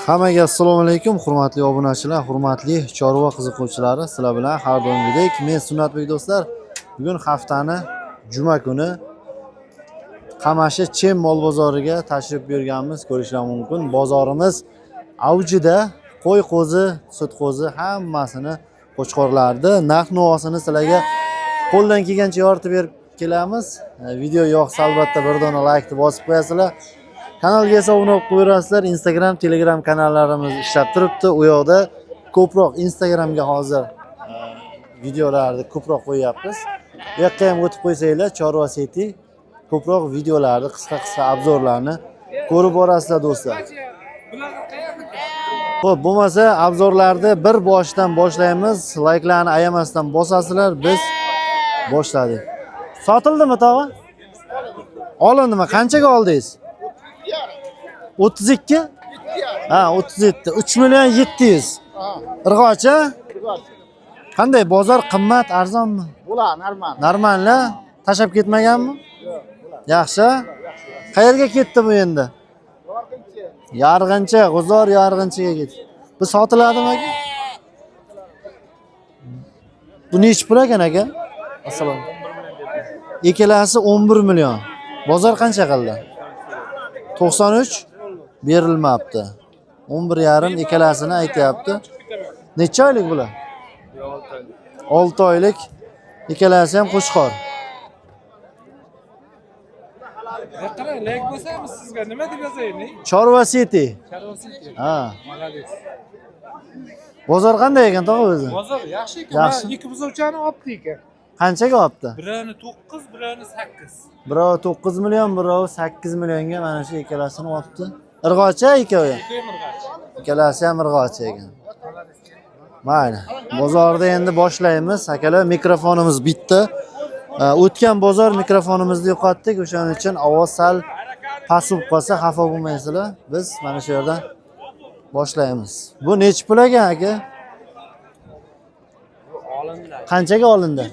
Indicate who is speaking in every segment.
Speaker 1: Hammaga assalomu alaykum, hurmatli obunachilar, hurmatli chorva qiziquvchilari. Sizlar bilan har doimgidek men Sunnatbek do'stlar. Bugun haftani juma kuni Qamashi Chem mol bozoriga tashrif buyurganmiz. Ko'rishlar mumkin. Bozorimiz avjida qo'y, qo'zi, sut qo'zi hammasini qo'chqorlarni narx-navosini sizlarga qo'ldan kelgancha yoritib berib kelamiz. Video yoqsa albatta bir dona laykni bosib qo'yasizlar. Kanalga esa obuna bo'lib qo'yaverasizlar. Instagram, Telegram kanallarimiz ishlab turibdi. U yoqda ko'proq Instagramga hozir videolarni ko'proq qo'yyapmiz. Bu yoqqa ham o'tib qo'ysanglar, Chorva City ko'proq videolarni, qisqa-qisqa obzorlarni ko'rib borasizlar do'stlar. Xo'p, bo'lmasa obzorlarni bir boshidan boshlaymiz. Layklarni ayamasdan bosasizlar. Biz boshladik. Sotildimi tog'a? Olindimi? Qanchaga oldingiz? 32? Ha, 37. 3 million 700. Irg'ochi? Qanday bozor qimmat, arzonmi?
Speaker 2: Bular normal.
Speaker 1: Normalmi? Tashlab ketmaganmi? Yaxshi. Qayerga ketdi bu endi? Yarg'inchi, G'uzor Yarg'inchiga ketdi. Bu sotiladimi aka? Bu nechi pul ekan aka? Assalomu. Ikkalasi 11 million. Bozor qancha qildi? 93 berilmabdi. 11,5 ikkalasini aytyapti. Necha oylik bular? 6 oylik. Ikkalasi ham qo'chqor.
Speaker 3: Qarang, layk bosamiz sizga. Nima deb yozayin?
Speaker 1: Chorva City.
Speaker 3: Chorva City.
Speaker 1: Ha.
Speaker 3: Молодец.
Speaker 1: Bozor qanday ekan tog'a o'zi?
Speaker 3: Bozor yaxshi ekan.
Speaker 1: Yaxshi.
Speaker 3: Mana ikki buzovchani olibdi ekan.
Speaker 1: Qanchaga olibdi?
Speaker 3: Birini 9, birini 8.
Speaker 1: Birovi 9 million, birovi 8 millionga mana shu ikkalasini olibdi. Irg'ochi ikkovi.
Speaker 3: Ikki irg'ochi.
Speaker 1: Ikkalasi ham irg'ochi ekan. Mayli. Bozorda endi boshlaymiz. Akalar, mikrofonimiz bitta. O'tgan bozor mikrofonimizni yo'qotdik. O'shaning uchun ovoz sal past bo'lib qolsa xafa bo'lmaysizlar. Biz mana shu yerdan boshlaymiz. Bu nechi pul ekan aka? Qanchaga olindi?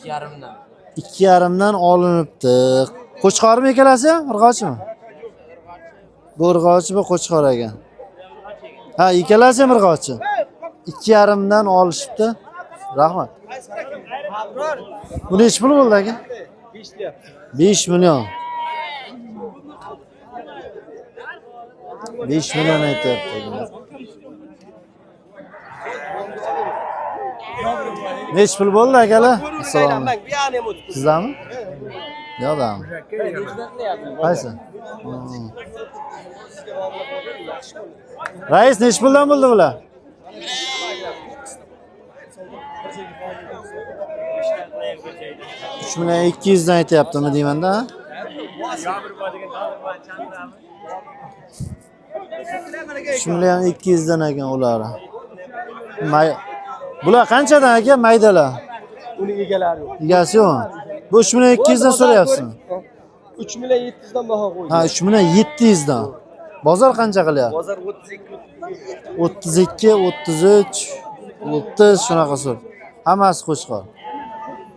Speaker 4: 2,5dan.
Speaker 1: 2,5dan olinibdi. Qo'chqormi ikkalasi ham, irg'ochimi? Bu irg'ochi, bu qo'chqor ekan. Ha, ikkalasi ham irg'ochi. 2,5dan olishibdi. Rahmat. Bu nechi pul bo'ldi aka? 5 million. 5 million aytyapti. Nechi pul bo'ldi akalar? Assalomu alaykum. Sizlarmi? Yo'qmi? Qaysi? Rais nechi puldan bo'ldi bular? 3 million 200 dan aytyaptimi deymanda? Ha? 3 million 200 dan ekan ular. Bular qanchadan aka maydalar?
Speaker 2: Uni egalari yo'q.
Speaker 1: Egasi yo'q. Bu 3 million 200 dan so'rayapsizmi?
Speaker 2: 3 million 700 dan baho qo'ydi.
Speaker 1: Ha, 3 million 700 dan. Bozor qancha qilyapti?
Speaker 2: Bozor 32
Speaker 1: 32, 33, 30 shunaqa so'r. Hammasi qo'chqor.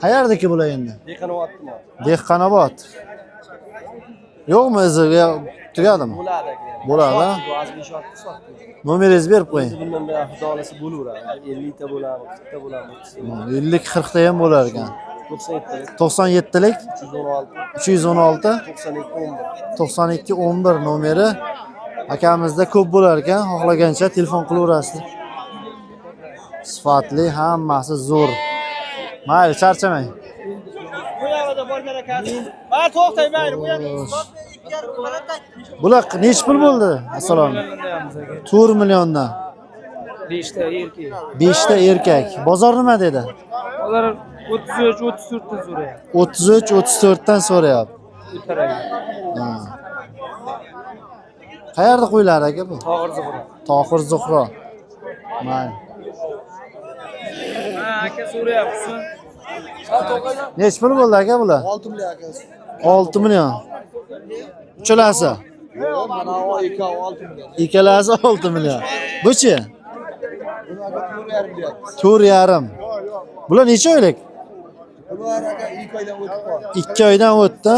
Speaker 1: Qayerdiki bular endi?
Speaker 2: Dehqonobod tuman.
Speaker 1: Dehqonobod. Yo'qmi izi? Tugadimi?
Speaker 2: Bo'ladi aka.
Speaker 1: Bo'ladi, ha?
Speaker 2: Sotdik, sotdik.
Speaker 1: Nomeringizni berib qo'ying.
Speaker 2: Bundan buyoq xudo xolasa bo'laveradi. 50 ta bo'ladi, 40 ta bo'ladi, 30 ta bo'ladi.
Speaker 1: 50 40 ta ham bo'lar ekan.
Speaker 2: 97
Speaker 1: 97 lik
Speaker 2: 316
Speaker 1: 316
Speaker 2: 92 11.
Speaker 1: 92 11 nomeri akamizda ko'p bo'lar ekan. Xohlagancha telefon qilaverasizlar. Sifatli, hammasi zo'r. Mayli, charchamang.
Speaker 2: Bu yoqda borgan akasi. Mayli, to'xtang, mayli, bu yoqda.
Speaker 1: Bular nechi pul bo'ldi? Assalomu alaykum. 4 milliondan.
Speaker 4: 5 ta erkak.
Speaker 1: 5 ta erkak. Bozor nima dedi?
Speaker 4: Ular 33, 34 dan so'rayapti.
Speaker 1: 33, 34 dan so'rayapti.
Speaker 4: O'taraga.
Speaker 1: Ha. Qayerda qo'ylar aka bu?
Speaker 4: Tohir Zuhro.
Speaker 1: Tohir Zuhro. Mayli.
Speaker 4: Ha, aka so'rayapsiz.
Speaker 1: Nechi pul bo'ldi aka bular?
Speaker 2: 6 million akasi.
Speaker 1: 6 million. Uchalasi.
Speaker 2: Yo'q, mana u ikkovi 6 million.
Speaker 1: Ikkalasi 6 million. Buchi?
Speaker 2: Buni aka 4,5 deyapmiz.
Speaker 1: 4,5. Bular necha oylik?
Speaker 2: Bular aka 2 oydan o'tib qoldi.
Speaker 1: 2 oydan o'tdi.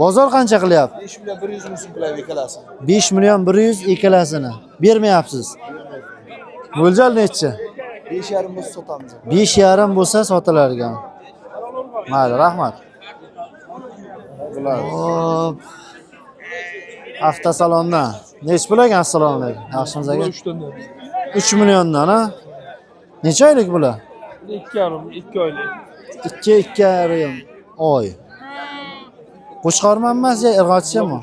Speaker 1: Bozor qancha qilyapti?
Speaker 5: 5 million 100 ming so'm qilyapti ikkalasini.
Speaker 1: 5 million 100 ikkalasini. Bermayapsiz. Mo'ljal nechi?
Speaker 5: 5,5 bo'lsa sotamiz.
Speaker 1: 5,5 bo'lsa sotilar ekan. Mayli, rahmat. Hop. Avtosalondan. Nechi pul ekan? Assalomu alaykum. Yaxshimisiz aka? 3 milliondan, ha? Necha oylik bular?
Speaker 3: 2,5, 2 oylik.
Speaker 1: 2 2,5 oy. Qo'chqormi emas ya irg'ochimi?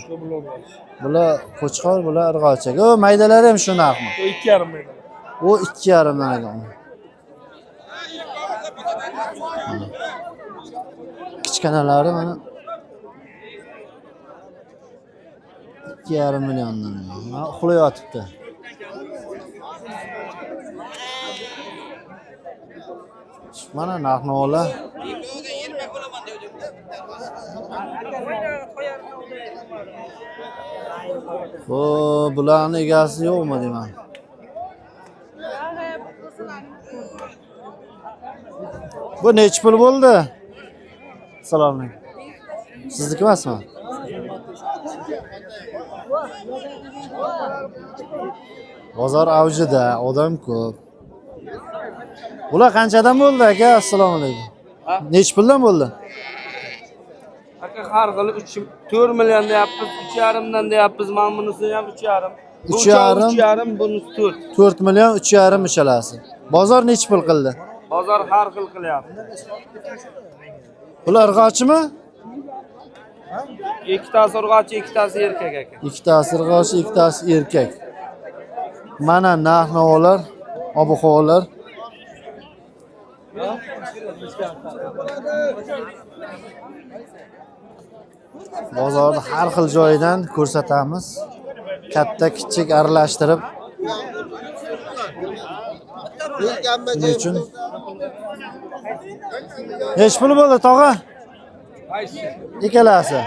Speaker 1: Bular qo'chqor, bular irg'ochi. O, maydalari ham shu narxmi?
Speaker 3: U 2,5 million.
Speaker 1: O 2,5 dan ekan. Kichkinalari mana 2,5 milliondan. Mana uxlayotibdi. Mana narx-navolar. O, bularni egasi yo'qmi deyman. Bu nechi pul bo'ldi? Assalomu alaykum. Sizniki emasmi? Bozor avjida, odam ko'p. Bular qanchadan bo'ldi aka? Assalomu alaykum. Nechi puldan bo'ldi?
Speaker 4: Aka har xili 3 4 million deyapmiz, 3,5 dan deyapmiz. Mana bunisini ham 3,5.
Speaker 1: 3,5.
Speaker 4: 3,5, bunisi 4.
Speaker 1: 4 million 3,5 uchalasi. Bozor nechi pul qildi?
Speaker 4: Bozor har xil qilyapti.
Speaker 1: Bular irg'ochimi?
Speaker 4: Ikkitasi urg'ochi, ikkitasi erkak aka.
Speaker 1: Ikkitasi irg'ochi, ikkitasi erkak. Mana narx-navolar, ob-havolar. Bozorni har xil joyidan ko'rsatamiz. Katta, kichik aralashtirib. Shuning uchun nechi pul bo'ldi, tog'a? Ikkalasi.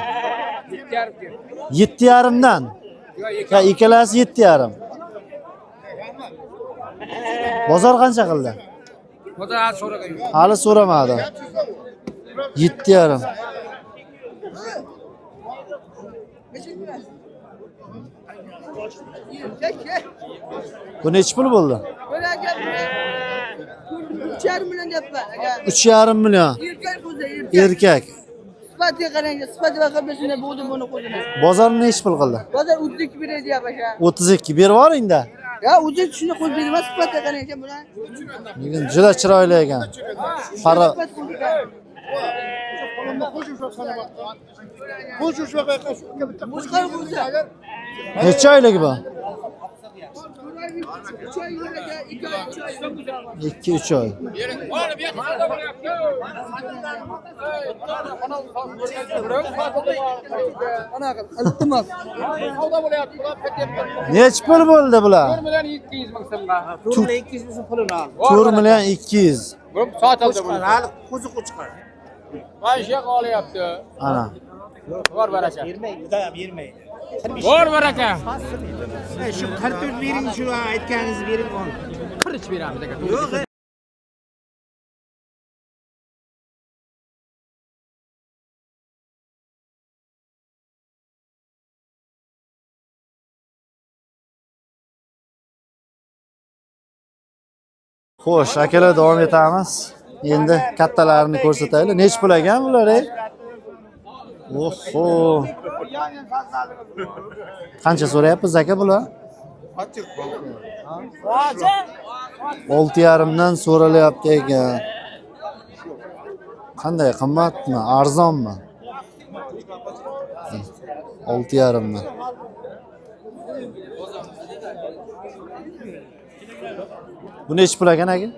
Speaker 1: 7,5 dan. Ha, ikkalasi 7,5. Bozor qancha qildi? Hali so'ramadi. 7,5. Bu nechi pul bo'ldi?
Speaker 6: 3,5 million deyapman aka.
Speaker 1: 3,5 million.
Speaker 6: Erkak qo'zi, erkak.
Speaker 1: Erkak.
Speaker 6: Sifatiga qarang, sifatiga qarab shunday bo'ldi buni qo'zini.
Speaker 1: Bozor nechi pul qildi?
Speaker 6: Bozor 32 beray deyapti aka.
Speaker 1: 32 berib yuboringda.
Speaker 6: Ya o'zi shuni qo'yib bermas, sifatiga qarang aka buni.
Speaker 1: Lekin juda chiroyli ekan. Para
Speaker 6: Sifat qo'zi. Boshqa qo'zi.
Speaker 1: necha oylik bu?
Speaker 6: 3 oy aka, 2 oy, 3 oy.
Speaker 1: 2-3 oy.
Speaker 6: Ana qil, iltimos.
Speaker 1: Nechi pul bo'ldi bular?
Speaker 3: 4 million 200 ming so'mga.
Speaker 1: 4 million 200 ming pulini oldi. 4 million 200.
Speaker 3: Bu sotildi bu. Hali qo'zi qo'chqor. Mana shu yoq olyapti.
Speaker 1: Ana.
Speaker 3: Bor baraka. Bor baraka.
Speaker 2: Shu 44 bering, shu aytganingizni bering.
Speaker 3: 43 beramiz aka.
Speaker 1: Xo'sh, akalar davom etamiz. Endi kattalarini ko'rsataylik. Nechi pul ekan bular, ey? Oho. Qancha so'rayapmiz aka bular? 6,5 dan so'ralyapti ekan. Qanday, qimmatmi, arzonmi? 6,5 dan. Bu nechi pul ekan aka?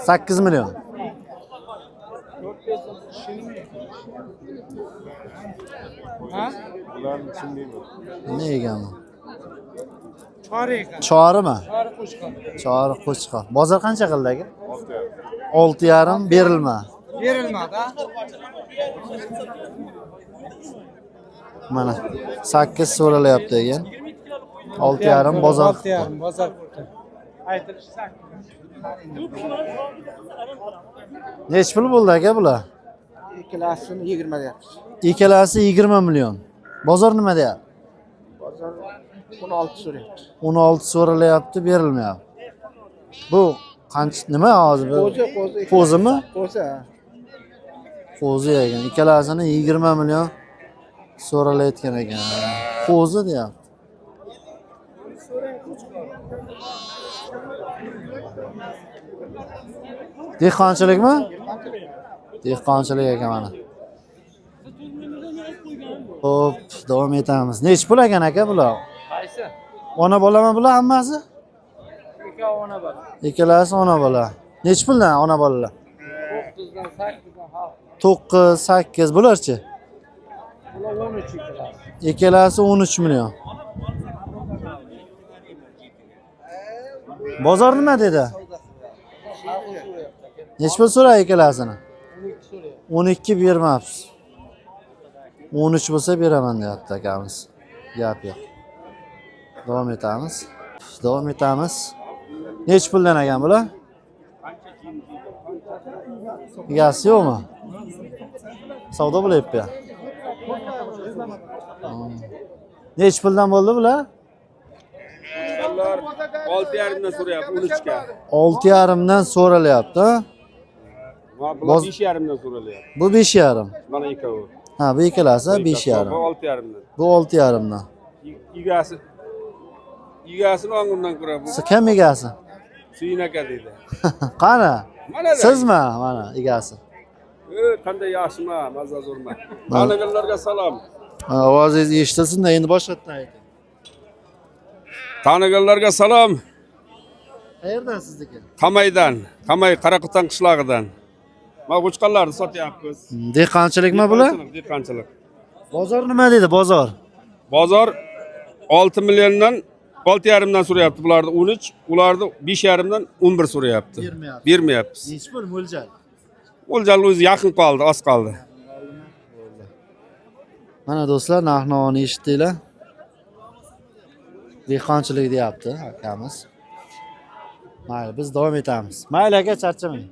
Speaker 1: 8 million. Ne ekan bu? Chorimi? Chori qo'chqor. Bozor qancha qildi aka? 6,5 berilma.
Speaker 3: Berilmadi.
Speaker 1: Mana 8 so'ralyapti ekan. 6,5 bozor.
Speaker 3: 6,5 bozor. Aytilishi 8.
Speaker 1: Nechi pul bo'ldi aka bular?
Speaker 2: Ikkalasini 20 deyapmiz.
Speaker 1: Ikkalasi 20 million. Bozor nima deyapti?
Speaker 5: Bozor 16 so'rayapti.
Speaker 1: 16 so'ralayapti, berilmayapti. Bu qancha nima hozir?
Speaker 5: Qo'zi, qo'zi.
Speaker 1: Qo'zimi?
Speaker 5: Qo'zi, ha.
Speaker 1: Qo'zi ekan. Ikkalasini 20 million so'ralayotgan ekan. Qo'zi deyapti. Dehqonchilikmi? Dehqonchilik ekan mana. Xo'p, davom etamiz. Nechi pul ekan aka bular?
Speaker 4: Qaysi?
Speaker 1: Ona bolami bular hammasi?
Speaker 4: Ikkovi ona bola.
Speaker 1: Ikkalasi ona bola. Nechi puldan ona bolalar?
Speaker 4: 9dan 8dan xalq.
Speaker 1: 9, 8 bularchi?
Speaker 4: Bular 13 ikkalasi.
Speaker 1: Ikkalasi 13 million. Bozor nima dedi? Nechi pul so'radi ikkalasini? 12 bermabsiz. 13 bo'lsa beraman deyapti akamiz. Gap yo'q. Davom etamiz. Davom etamiz. Nechi puldan ekan bular? Egasi yo'qmi? Savdo bo'lyapti. Nechi puldan bo'ldi bular?
Speaker 4: Ular 6,5dan so'rayapti, 13ga.
Speaker 1: 6,5 dan so'ralyapti. Ha?
Speaker 4: Bular 5,5dan so'ralyapti.
Speaker 1: Bu 5,5.
Speaker 4: Mana ikkovi.
Speaker 1: Ha, bu ikkalasi 5,5.
Speaker 4: Bu 6,5dan.
Speaker 1: Bu 6,5 dan.
Speaker 4: Egasi egasini o'ngimdan ko'ra bu
Speaker 1: Kim egasi?
Speaker 4: Suyun aka deydi.
Speaker 1: Qani?
Speaker 4: Mana
Speaker 1: Sizmi? Mana egasi.
Speaker 4: Qanday yaxshimi, mazza zo'rmi. Taniganlarga salom.
Speaker 1: Ha, ovozingiz eshitilsin-da, endi boshqatdan ayting.
Speaker 4: Taniganlarga salom.
Speaker 1: Qayerdan sizniki?
Speaker 4: Qamaydan, Qamay Qaraqutan qishlog'idan. Mana qo'chqorlarni sotyapmiz.
Speaker 1: Dehqonchilikmi bular?
Speaker 4: Dehqonchilik.
Speaker 1: Bozor nima dedi bozor?
Speaker 4: Bozor 6 milliondan 6,5 dan so'rayapti bularni 13, ularni 5,5 dan 11 so'rayapti.
Speaker 1: Bermayapti.
Speaker 4: Bermayapmiz.
Speaker 1: Nechi pul mo'ljal?
Speaker 4: Mo'ljal o'zi yaqin qoldi, oz qoldi.
Speaker 1: Mana do'stlar, narx-navoni eshitdinglar. Dehqonchilik deyapti akamiz. Mayli, biz davom etamiz. Mayli aka, charchamang.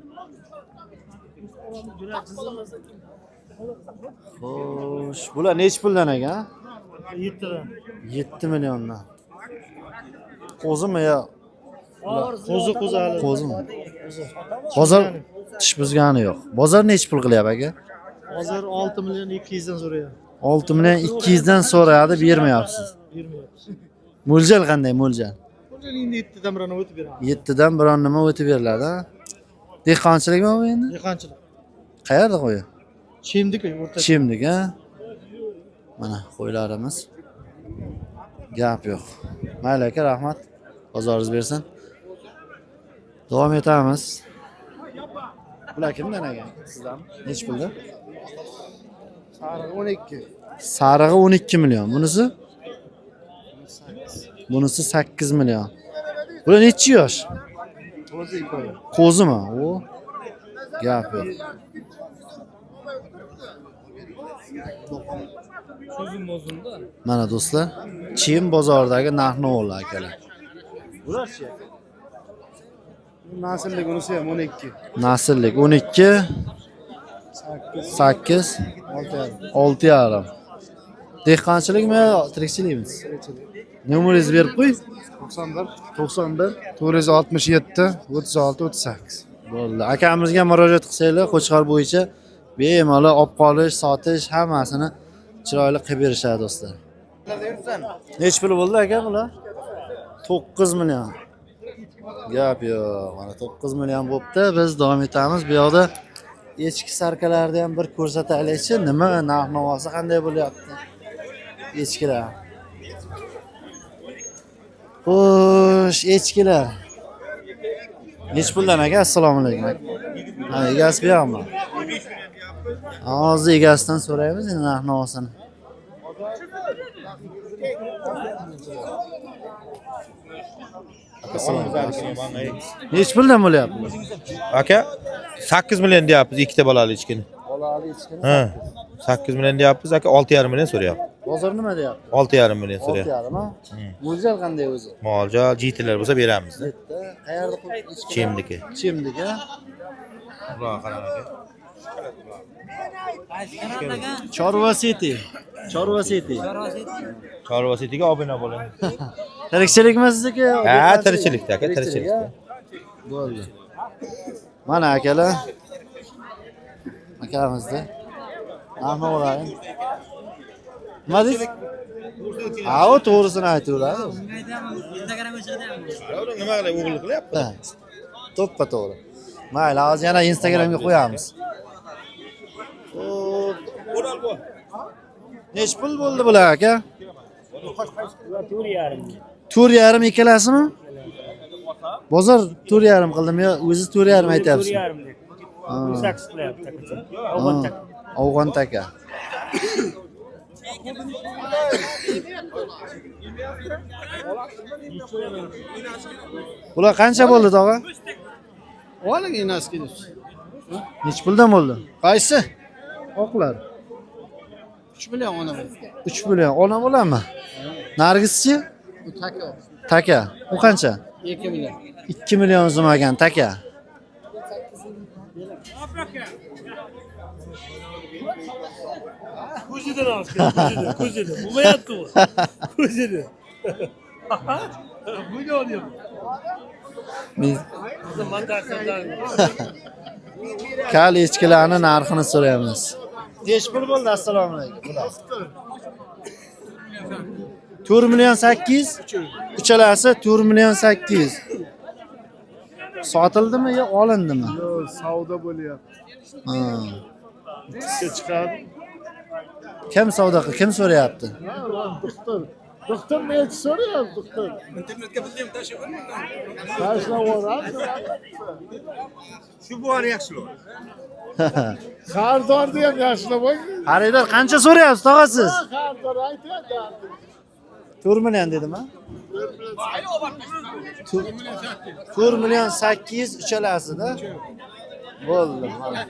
Speaker 1: Xo'sh, bular nechi puldan ekan?
Speaker 2: 7dan.
Speaker 1: 7 milliondan. Qo'zimi yo?
Speaker 2: Qo'zi, qo'zi hali.
Speaker 1: Qo'zimi? Bozor tish buzgani yo'q. Bozor nechi pul qilyapti aka?
Speaker 2: Hozir 6 million 200 dan so'rayapti.
Speaker 1: 6 million 200 dan so'rayapti, bermayapsiz.
Speaker 2: Bermayapmiz.
Speaker 1: Mo'ljal qanday mo'ljal?
Speaker 2: Mo'ljal endi 7 dan birini o'tib beramiz.
Speaker 1: 7 dan biron nima o'tib beriladi? Ha? Dehqonchilikmi bu endi?
Speaker 2: Dehqonchilik.
Speaker 1: Qayerda qo'yi?
Speaker 2: Chimdik o'rta.
Speaker 1: Chimdik, ha? Mana qo'ylarimiz. Gap yo'q. Mayli aka, rahmat. Bozoringiz bersin. Davom etamiz. Bular kimdan aka? Sizdanmi? Nechi pulda?
Speaker 5: Sarig'i 12.
Speaker 1: Sarig'i 12 million. Bunisi? Bunisi 8 million. Bular nechi yosh?
Speaker 5: Qo'zi ikkovi.
Speaker 1: Qo'zimi? O. Gap yo'q. Mana do'stlar, Chin bozoridagi narx-navolar akalar. Bularchi?
Speaker 5: Nasllik unisi ham 12.
Speaker 1: Nasllik 12
Speaker 5: 8
Speaker 1: 8
Speaker 5: 6,5.
Speaker 1: 6,5. Dehqonchilikmi, tirikchilikmi? Nomeringizni berib qo'y.
Speaker 5: 91
Speaker 1: 91
Speaker 5: 467 36 38.
Speaker 1: Bo'ldi. Akamizga murojaat qilsanglar, qo'chqor bo'yicha bemalol olib qolish, sotish hammasini chiroyli qilib berishadi do'stlar. Nechi pul bo'ldi aka bular? 9 million. Gap yo'q. Mana 9 million bo'pti. Biz davom etamiz. Bu yoqda echki sarkalarni ham bir ko'rsataylikchi. Nima narx-navosi qanday bo'lyapti? Echkilar. Xo'sh, echkilar. Nechi puldan aka? Assalomu alaykum. Ha, egasi bu yoqmi? Hozir egasidan so'raymiz endi narx-navosini. Nechi puldan bo'lyapti?
Speaker 7: Aka 8 million deyapmiz ikkita bolali echkini.
Speaker 1: Bolali echkini.
Speaker 7: Ha. 8 million deyapmiz aka, 6,5 million so'rayapti.
Speaker 1: Bozor nima deyapti?
Speaker 7: 6,5 million so'rayapti.
Speaker 1: 6,5 ha? Mo'ljal qanday o'zi?
Speaker 7: Mo'ljal jitilar bo'lsa beramiz.
Speaker 1: Yetti. Qayerda qo'yib echkilar?
Speaker 7: Chimniki.
Speaker 1: Chimdik, ha?
Speaker 7: Ularga qarang aka.
Speaker 1: Chorva City. Chorva City.
Speaker 7: Chorva Cityga obuna bo'ling.
Speaker 1: Tirikchilikmi sizniki?
Speaker 7: Ha, tirikchilikda aka, tirikchilikda.
Speaker 1: Bo'ldi. Mana akalar. Akalamizda. Narxni olaylik. Nima deysiz? Ha, u to'g'risini aytaveradi.
Speaker 7: Nima qilay, o'g'irlik qilyapti.
Speaker 1: Ha, to'ppa to'g'ri. Mayli, hozir yana Instagramga qo'yamiz. Xo'p. Nechi pul bo'ldi bular aka? 4,5 ikkalasimi? Bozor 4,5 qildim yo o'zi 4,5 aytyapsiz? 4,5 deb. 8 qilyapti. Afg'on taka. Bular qancha bo'ldi tog'a?
Speaker 5: Oling enasi.
Speaker 1: Nechi puldan bo'ldi?
Speaker 5: Qaysi?
Speaker 1: Oqlar.
Speaker 5: 3 million ona.
Speaker 1: 3 million. Ona bo'ladimi? Nargischi?
Speaker 5: Bu taka.
Speaker 1: Taka. U qancha?
Speaker 5: 2 million.
Speaker 1: 2 million so'm ekan taka.
Speaker 2: Ko'zidan olib ko'zini, ko'zini. Bo'lmayapti bu. Ko'zini. Bu ne oluyor?
Speaker 1: Men
Speaker 2: Montajdan.
Speaker 1: kal echkilarni narxini so'raymiz. Nechi pul bo'ldi? Assalomu alaykum. Bular. 4 million 800. Uchalasi 4 million 800. Sotildimi yo olindimi?
Speaker 5: Yo'q, savdo bo'lyapti.
Speaker 1: Ha.
Speaker 5: Ishga chiqadi.
Speaker 1: Kim savdo qil- kim so'rayapti?
Speaker 5: Doktor. Doktor nechi so'rayapti, doktor? Internetga bizni ham tashlab yuboradi.
Speaker 3: Shu buvani yaxshilar.
Speaker 5: Xaridorni ham yaxshilab qo'ying.
Speaker 1: Xaridor qancha so'rayapsiz tog'a siz?
Speaker 5: Xaridor aytyapti.
Speaker 1: 4 million dedimi? 4 million 800 uchalasida. Bo'ldi. Mana.